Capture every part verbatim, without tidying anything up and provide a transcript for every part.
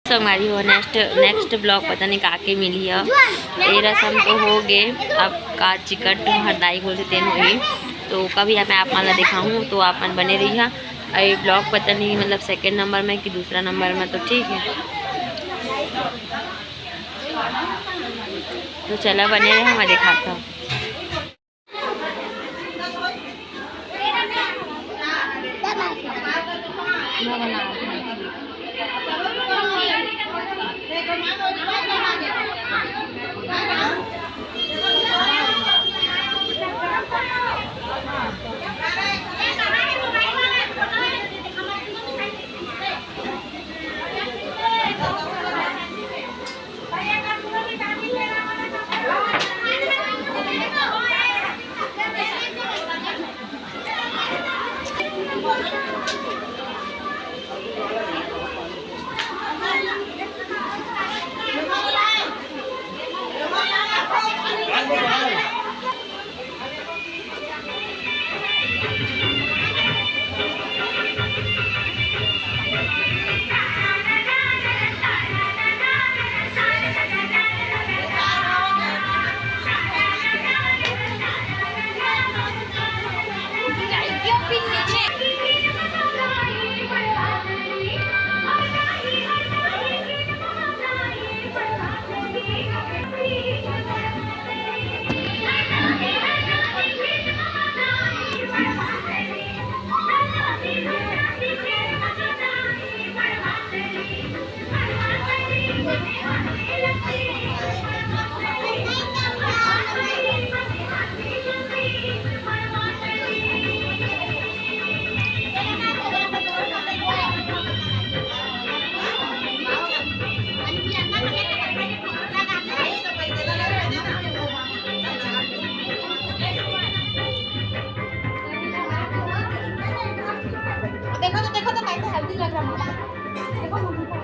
संगवारी हो, next next vlog पता नहीं का के मिली है। ये रसम तो हो गए, अब का चिकट हरदाई बोलते तेन होही, तो ओका भी मैं आप मन ला दिखाहूँ, तो आप मन बने रहिहा। और ये vlog पता नहीं मतलब second number में कि दूसरा number में, तो ठीक है, तो चला बने रहा, मैं दिखाता हूँ। देखो तो, देखो तो कैसे हेल्दी लग रहा है। देखो मम्मी को।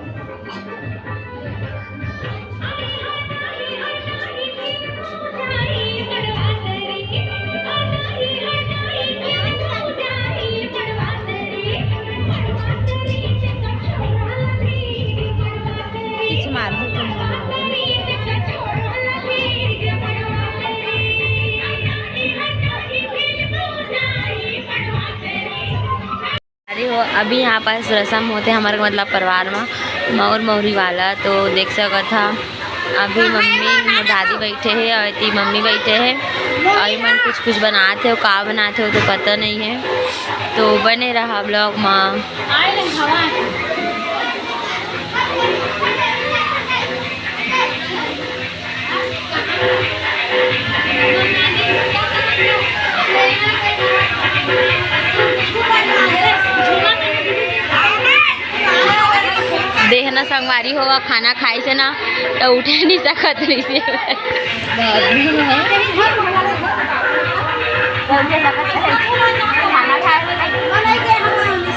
अरे हो, अभी यहाँ पास रसम होथे हमर, मतलब, परिवार म मउर मउरी वाला, तो देख सकत हा, अभी मम्मी, मोर दादी बैठे हे और एती मम्मी बैठे हे और इमन कुछ कुछ बनात हे, का बनात हे, वो तो पता नहीं है, तो बने रहा vlog म। देख ना संगवारी हो, खाना खाए से ना तो उठे नहीं सकत रहिसे।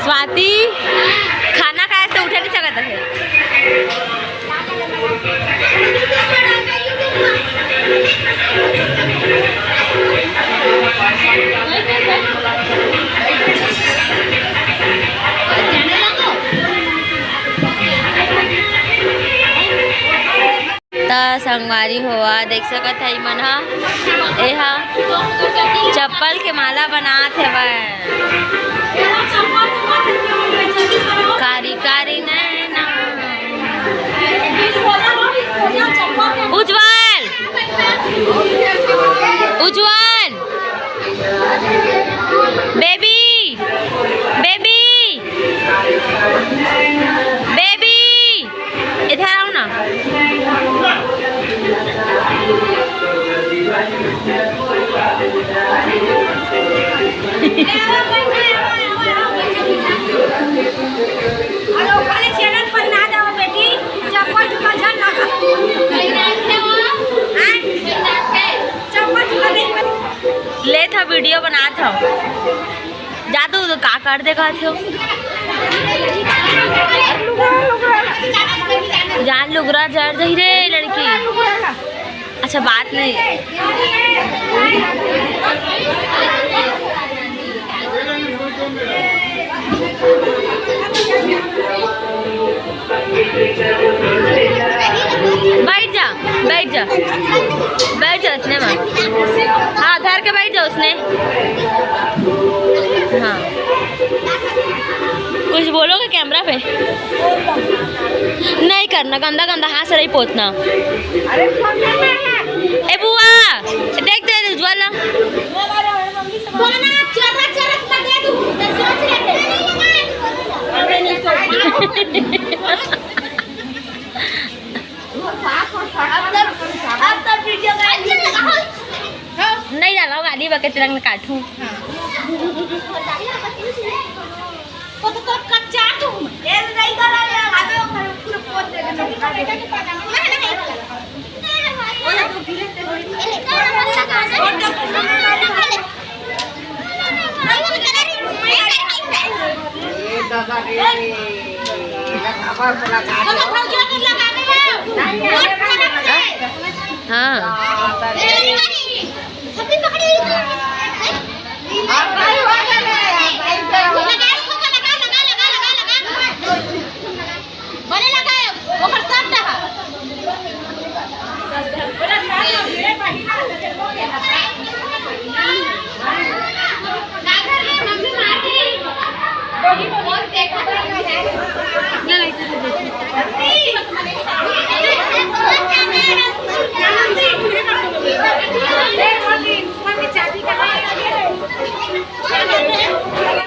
स्वाति, खाना खाए से उठे नहीं सकत है। त संगवारी हो, देख सकत है, इमन ह, एहा चप्पल के माला बनात हवय। कारी कारी नैना। उज्जवल, उज्जवल, बेबी, बेबी, बेबी, इधर आओ ना। अरे ओकरे चैनल पहिना देवा बेटी, चप्पल जूता झन लगा। आय? चप्पल जूता देख। ले था, वीडियो बनात हव। जा तू, का कर दे कहत हो? जान लुगरा जर जही रे लड़की। अच्छा, बात नहीं। बैठ जा उसने में। हाँ, धर के बैठ जा उसने। हाँ, कुछ बोलोगे कैमरा पे? नहीं करना, गंदा गंदा हाथ से नहीं पोतना। ए बुआ, देख दे उज्जवल। नहीं डाला, गाली बके तिरंग काटू। हाँ।